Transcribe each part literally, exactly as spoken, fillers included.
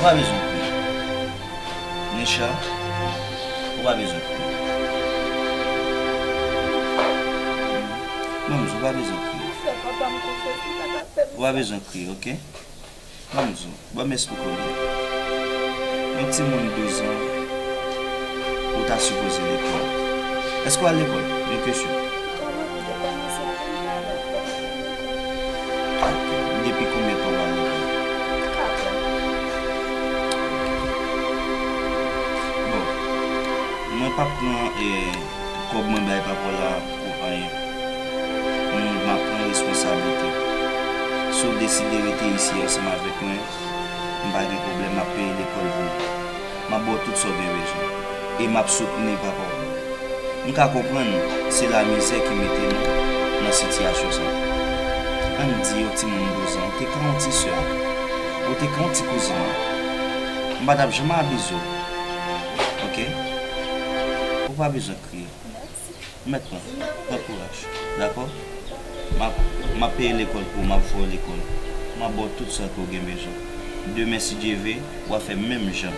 Ou pa bezwen kriye. Nisha, ou pa bezwen kriye. Ban m di w, ou pa bezwen kriye. Ou pa bezwen kriye, oke? Ban m di w, ban m esplike w byen. Yon timoun douz an, ou ta sipoze lekòl. Èske w al lekòl? Yon kesyon. Depi konbyen tan w pa al lekòl? Bon, mwen p ap pran, eh, kòb mwen bay papa w la pou anyen. M, m ap pran responsablite. Si w deside rete isi ansanm avèk mwen, m pa gen pwoblèm, m ap peye lekòl pou ou. M ap ba w tout sa w gen bezwen. E m ap soutni papa w. M ka konprann se lamizè ki mete nou nan sitiyasyon sa. Ann di yon timoun douz an, ou te ka yon ti sè, ou te ka yon ti kouzin mwen. M pa t ap janm abize w. Oke? Ou pa bezwen kriye. Mèt pran, pran kouraj. Dakò? M ap, m ap peye lekòl pou ou, m ap voye w lekòl. M ap ba w tout sa ke w gen bezwen. Demen, si Dye vle, w a fè menm jan.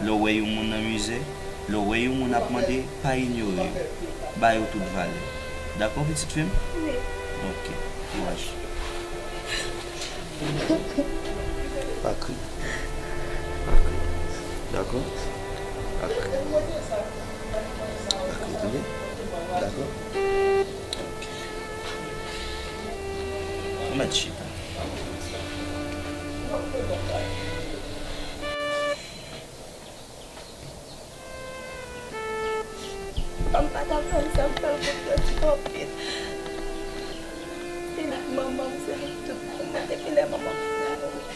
Lè w wè yon moun nan mizè, lè w wè yon moun ap mande, pa inyore yo. Ba yo tout valè. Dakò, pitit fi m? Wi. Oke. Kouraj. Pa kriye. Pa kriye. Dakò? Pa kriye. Pa kriye, tande? Dakò? Oke. Ou mèt chita. Manman m pa ta fè m sa, m fè l konfyans anpil. Se li k manman m, se li k tout pou mwen. Depi lè manman m fin mouri.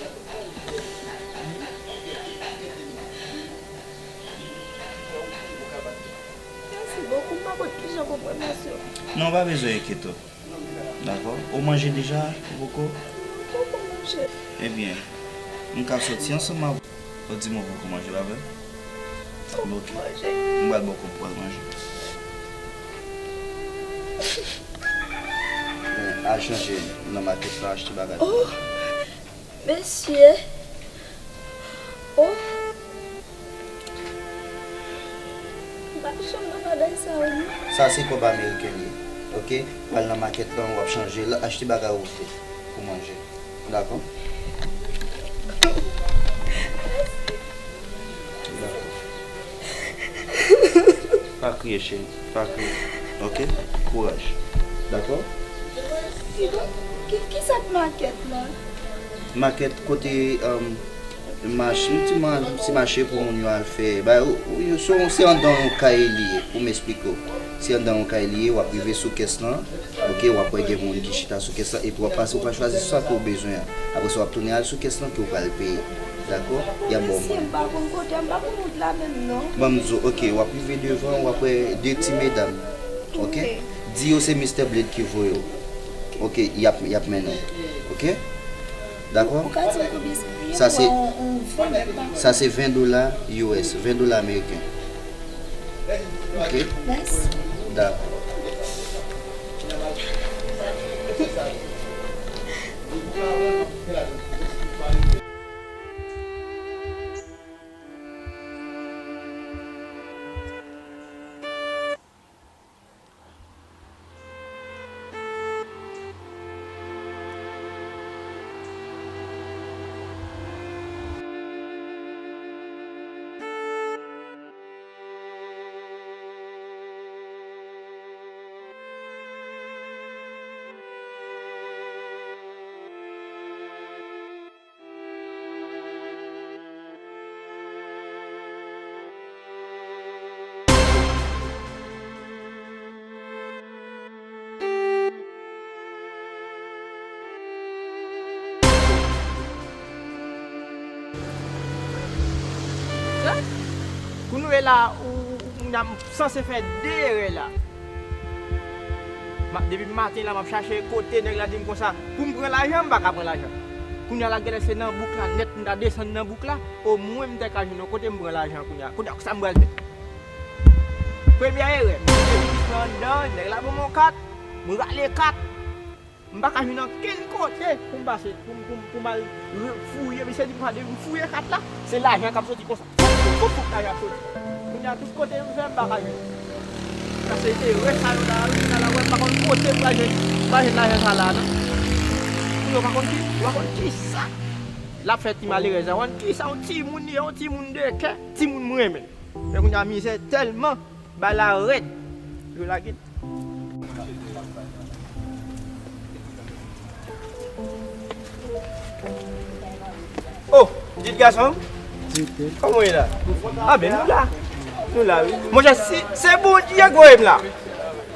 Mèsi bokou, m pa konn kijan pou m remèsye w. Non, ou pa bezwen enkyete w. Dakò? Ou manje deja? Ou poko? Poko manje. Ebyen, m ka soti ansanm avè w. Ou di m ou poko manje, pa vre? Poko manje. M pral ba w kòb pou w al manje. Men, al chanje nan makèt la, achte bagay pou manje. Mesye. Oh. M pa janm nan bagay sa yo, non. Sa se kòb ameriken li ye. Oke? Al nan makèt lan, w ap chanje l, achte bagay ou vle pou manje. Dakò? Dakò. Pa kriye, cheri. Pa kriye. Oke? Kouraj. Dakò? Ki, ki sa k makèt la? Makèt kote, um, mach-, m di ma-, se mache pou moun yo al fè. Ba, ou, ou, se, se anndan yon kay li ye, pou m esplike w. Se anndan yon kay li ye, w ap rive sou kès lan. Oke, w ap wè gen moun ki chita sou kès lan, epi w ap pase, w pral chwazi sa ke w bezwen an. Apre sa, w ap tounen al sou kès lan ke w pral peye. Dakò? Y ap ba w manje. Mesye, m pa konn kote, m pa konn wout la menm, non. Ban m di w, oke, w ap rive devan, w ap wè de ti medam. Oke? Di yo se Mistè Blade ki voye w. Oke, y ap, y ap mennen w. Oke? Dakò? Ou ka di m konbyen sa ye? Sa se, sa se ven dola U S, ven dola ameriken. Oke? Mèsi. Dakò. Kounye la, ou, ou, ou, m sanse fè de erè la. M ap, depi maten la, m ap chache kote nèg la di m konsa, pou m pran lajan, m pa ka pran lajan. Kounye a la, genlè se nan bouk la nèt, m ta desann nan bouk la, omwen m te ka jwenn yon kote m pran lajan kounye a. Kounye a, sa m pral fè? Premyè erè, m mete pitit mwen anndan, nèg la ban m yon kat, m rale kat. M pa ka jwenn ankenn kote pou m pase, pou m, pou m, pou m al re-, fouye. Misye di m fade m fouye kat la, se lajan k ap soti konsa. Foup, foup, foup, lajan ap soti. Kounye a, tout kote m fè, m pa ka jwenn. Sa se erè sa yo la, wi, la, la, wè, m pa konn kote m pral jwenn, m pral jwenn lajan sa la, non. Pou yo pa konn ki, yo pa konn ki sa. L ap fè ti malerèz la, konn ki sa, yon timoun li ye, yon timoun de kè, timoun m renmen. Men kounye a, mizè tèlman, bagay la rèd. Yo lage. Oh, pitit gason m? Kòman w ye la? A ben, nou la. Nou la, wi. Monchè, si, se Bondye k voye m la.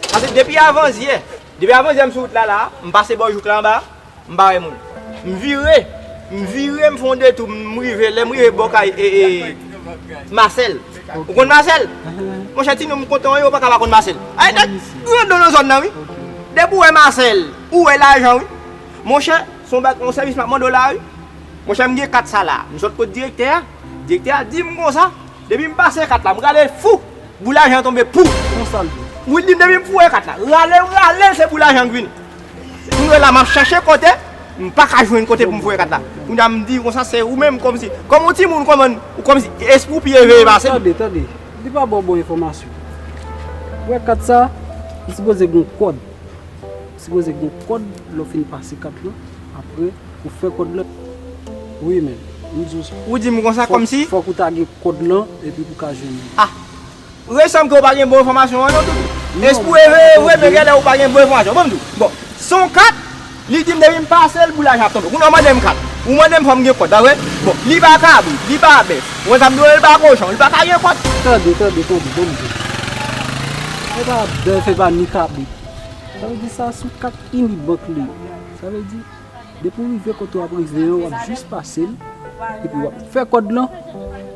Paske depi avanzyè, depi avanzyè m sou wout la, la, m pase bò jouk la anba, m pa wè moun. M vire, m vire, m fè yon detou, m rive, lè m rive bò kay, e, e, Masèl. Ou konn Masèl? Monchè, timoun, m kontan, yo pa ka pa konn Masèl. Ay, nèg grandon nan zòn nan, wi. Depi w wè Masèl, ou wè lajan, wi. Monchè, se yon bag, yon sèvis m ap mande w la, wi. Monchè, m gen kat sa la. M sot kot direktè a. Direktè a di m konsa, depi m pase kat la, m rale l fou. Boul lajan tonbe pou. Konsa l ye. Wi, li di m depi m foure kat la. Rale, rale, se boul lajan k vini. Kounye la, m ap chèche kote, m pa ka jwenn kote pou m foure kat la. Kounye a, m di konsa, se ou menm kòmsi, kòm yon timoun, kòman, ou kòmsi espri w pi eveye pase m. Tande, tande. Li pa ba w bon enfòmasyon. Ou wè kat sa, li sipoze gen yon kòd. Li sipoze gen yon kòd, lè w fin pase kat lan, apre, ou fè kòd lan. Wi, men. M di w sa. Ou di m konsa kòmsi? Fòk ou ta gen kòd lan, epi pou w ka jwenn li. Ah! Resanm ke ou pa gen bon enfòmasyon an non, Doudou. Espri w eveye vre, men genlè ou pa gen bon enfòmasyon. Bon, m di w, bon, se yon kat, li di m depi m pase l, boul lajan ap tonbe. Kounye a w mande m kat. Ou mande m fò m gen kòd la, vre? Bon, li pa kabrit, li pa bèf. Ou konn sa m di w, li pa kochon, li pa ka gen kòd. Tande, tande, tande, bon, m di w. E pa bèf, e pa ni kabrit. Sa vle di sa sou kat Unibank li ye. Sa vle di, depi w rive kote w ap rive an, w ap jis pase l, epi w ap fè kòd lan,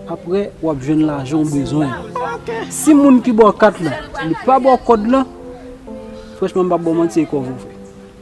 apre w ap jwenn lajan w bezwen an. Si moun ki ba w kat lan, li pa ba w kòd lan, franchman, m p ap ba w manti, e kòve w fè.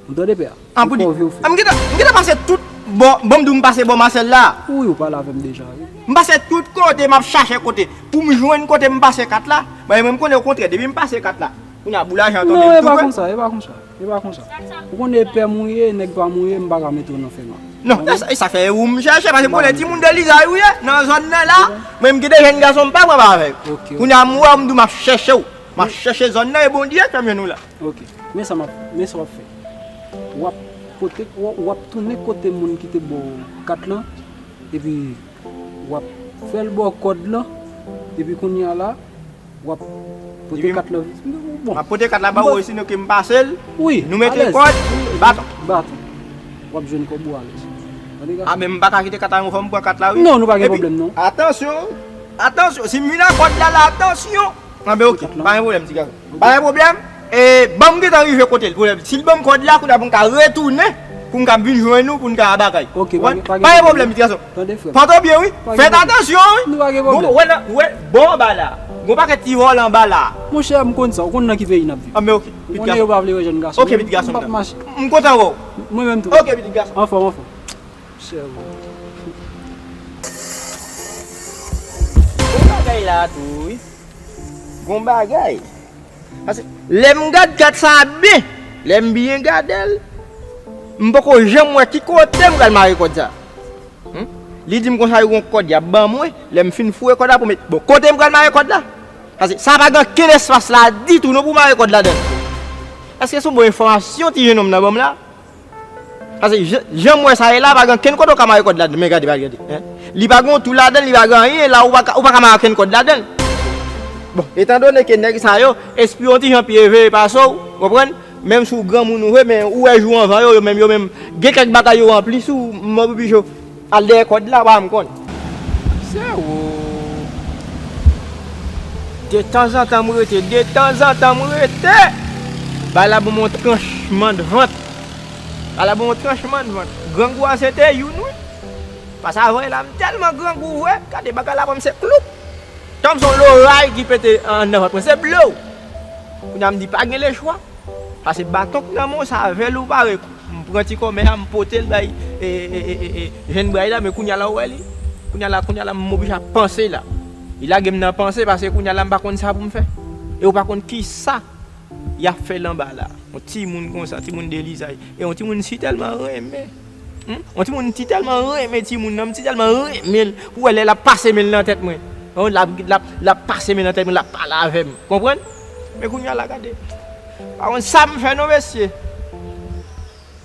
Ou tande, pè a? Ah, pou di, kòve w fè. Ah, m gentan, m gentan pase tout bò, bon, m di w m pase bò Masèl la. Wi, ou pale avè m deja, wi. M pase tout kote, m ap chache kote. Pou m jwenn kote m pase kat la, men mwen m konnen okontrè, depi m pase kat la, kounye a boul lajan tonbe. Non, e pa konsa, e pa konsa. E pa konsa. Ou konnen e pè m ou ye, nèg pa m ou ye, m pa ka mete w nan fè mal. Non, e sa, e sa fè ou m chèche, paske m konnen timoun de lizay ou ye, nan zòn nan la, mwen m gen de jèn gason m pa pran avè yo. Kounye a m wè w, m di w m ap chèche w. M ap chèche zòn nan e Bondye k fè m jwenn ou la. Ok. Men sa m ap, men sa w ap fè. W ap pote, w, w ap tounen kote moun ki te ba w kat lan, epi w ap fè l ba w kòd lan, epi kounye a la, w ap pote kat lan. Bon. M ap pote kat la ba ou, sinon ke m pase l. Wi, nou mete kòd, baton. Baton. W ap jwenn kòb ou alèz. Tande, gason. Ah, men m pa ka kite kat la yon fò m pran kat la, wi. Non, nou pa gen pwoblèm, non. Atansyon, atansyon, si m vin ak kòd la, la, atansyon. Anben, ok, pa gen pwoblèm, ti gason. Pa gen pwoblèm. E, ban m gentan rive kote l, pou si l ban m kòd la, kounye a pou m ka retounen, pou m ka vin jwenn ou, pou n ka bagay. Ok, pa gen, pa gen pwoblèm, ti gason. Tande, frè m. Pòte w byen, wi. Fèt atansyon, wi. Nou pa gen pwoblèm. Bon, wè nan, wè, bò anba la. Gon pakèt ti vòlè anba la. Monchè, m konn sa, ou konn nan ki peyi n ap viv. Anben, ok, pitit gason. Ou konnen yo pa vle wè jèn gason. Ok, pitit gason. M p ap mache. M kontan wè w. Mwen menm tou. Ok, pitit gason. Anfòm, anfòm. Chè, bon. Gon bagay la tou, wi. Gon bagay. Paske lè m gad kat sa a byen, lè m byen gade l, m poko janm wè ki kote m pral mare kòd sa. Hmm? Li di m konsa, yo gon kòd y ap ban mwen, lè m fin foure kòd la pou met. Bon, kote m pral mare kòd la? Paske sa pa gen ankenn espas la ditou non pou mare kòd ladan l. Èske se yon bon enfòmasyon ti jennonm nan ban m la? Paske jan, jan m wè sa ye la, pa gen ankenn kote w ka mare kòd ladan l. Men gade, pa gade. Hein? Li pa gen yon twou ladan l, li pa gen anyen la, ou pa ka, ou pa ka mare ankenn kòd ladan l. Bon, etandone ke nèg sa yo, espri yo ti jan pi eveye pase w, konprann? Menm si w granmoun ou vre, men ou wè jou anvan yo, yo menm, yo menm, gen kèk bagay yo anplis ou, mò bibijo. Al dèyè kòd la, pa m konn. Se ou. Detanzantan m rete, detanzantan m rete. Bagay la ban m yon tranchman de vant. Bagay la ban m yon tranchman de vant. Grangou a se te youn, wi. Paske avan la, m tèlman grangou vre. Gade, bagay la ban m se kloup. Tankou se yon loray ki pete anndan vant mwen. Se blow. Kounye a m di, pa gen lechwa. Paske baton k nan men w sa, avè l ou pare kou. M pran ti kòmè a, m pote l bay, e, e, e, e, e, jèn bray la, men kounye a la ou wè li. Kounye a la, kounye a la, m oblije ap panse la. Li lage m nan panse, paske kounye a la, m pa konn sa pou m fè. E ou pa konn ki sa y ap fè l anba la. Yon timoun konsa, timoun de lizay. E yon timoun si tèlman renmen. Hmm? Yon timoun si tèlman renmen timoun nan, si tèlman renmen l, pou wè lè l ap pase men l nan tèt mwen. Yon l ap, l ap, l ap pase men nan tèt mwen, l ap pale avè m. Konprann? Men kounye a la gade. Pa konn sa m fè non, mesye.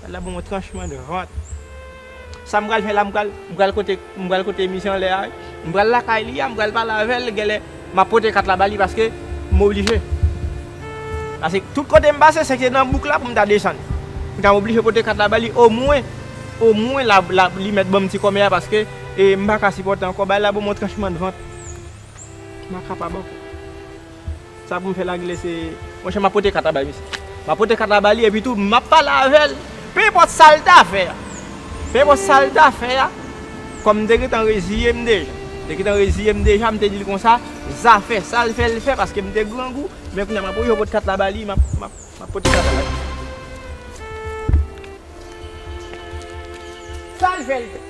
Sa la bon, yon tranchman de vant. Sa m pral fè la, m pral, m pral kote, m pral kote misye anlè a, wi. M pral lakay li a, m pral pale avè l, genlè m ap pote kat la ba li paske m oblije. Paske tout kote m pase, se te nan bouk la pou m ta desann. Pou ta oblije pote kat la ba li, omwen, omwen la, la, li mèt ban m ti kòmè a paske e, m pa ka sipòte ankò. Bagay la bon, yon tranchman de vant. M pa kapab ankò. Sa pou m fè la genlè se, monchè, m ap pote kat la bay misye. M ap pote kat la ba li, epi tou, m ap pale avè l. Pe enpòt sa l ta fè a. Pe enpòt sa l ta fè a. Kòm m te gentan reziye m deja. M te gentan reziye m deja, m te di l konsa, zafè sa l fè, l fè, paske m te grangou. Men kounye a, m ap oblije pote kat la ba li, m ap, m ap, m ap pote kat la ba li. Sa l fè, l fè.